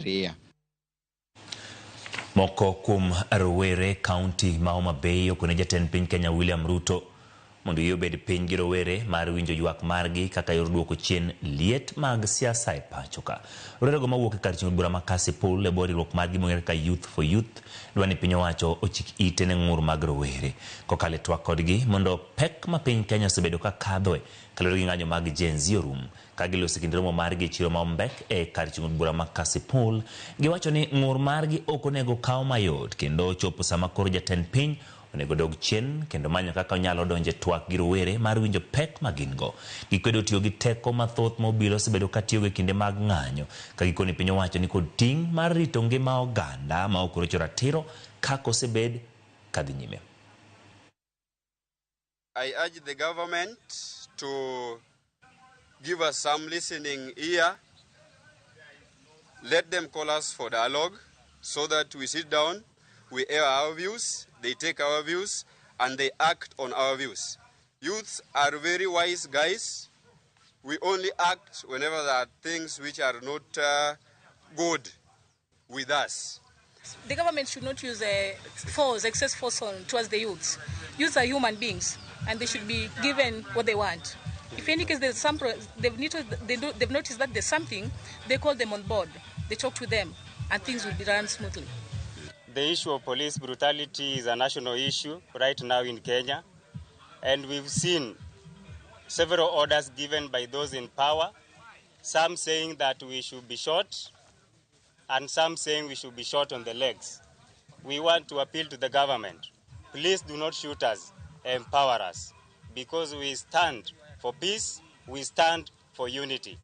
Sheria. Moko kuom rowere kaunti ma Homa Bay okone jatend piny Kenya William Ruto mondo yie obed piny gi rowere mar winjo ywak margi kaka yor duoko chien liet mag siasa e pacho ka. Rowerego mawuok e kar chung' bura ma Kasipul e bwo riwruok margi mong'ere kaka Youth for Youth dwa ni piny owacho ochik ite ne ng'ur mag rowere kokalo e twak kodgi mondo pek ma piny Kenya osebedo ka kadhoe kaluwore gi ng'anyo mag Gen Z orum. Ka giloso e kind romo margi e chiro ma Ombek e kar chung' od bura ma Kasipul, giwacho ni ng'ur margi ok onego kaw mayot kendo chopo sama koro jatend piny onego dog chien kendo manyo kaka onyalo donjo e twak gi rowere mar winjo pek ma gin go. Gikwedo tiyo gi teko mathoth ma obila osebedo ka tiyogo e kinde mag ng'anyo ka gikoni piny owacho ni kod ting' mar rito ngima oganda ma ok orocho ratiro kaka osebed kadhi nyime. I urge the government to give us some listening ear. Let them call us for dialogue so that we sit down, we air our views, they take our views, and they act on our views. Youths are very wise guys. We only act whenever there are things which are not good with us. The government should not use force, excess force on towards the youths. Youths are human beings, and they should be given what they want. If any case there's some, they've noticed, they do, they've noticed that there's something, they call them on board, they talk to them, and things will be run smoothly. The issue of police brutality is a national issue right now in Kenya, and we've seen several orders given by those in power, some saying that we should be shot, and some saying we should be shot on the legs. We want to appeal to the government. Please do not shoot us, empower us, because we stand for peace, we stand for unity.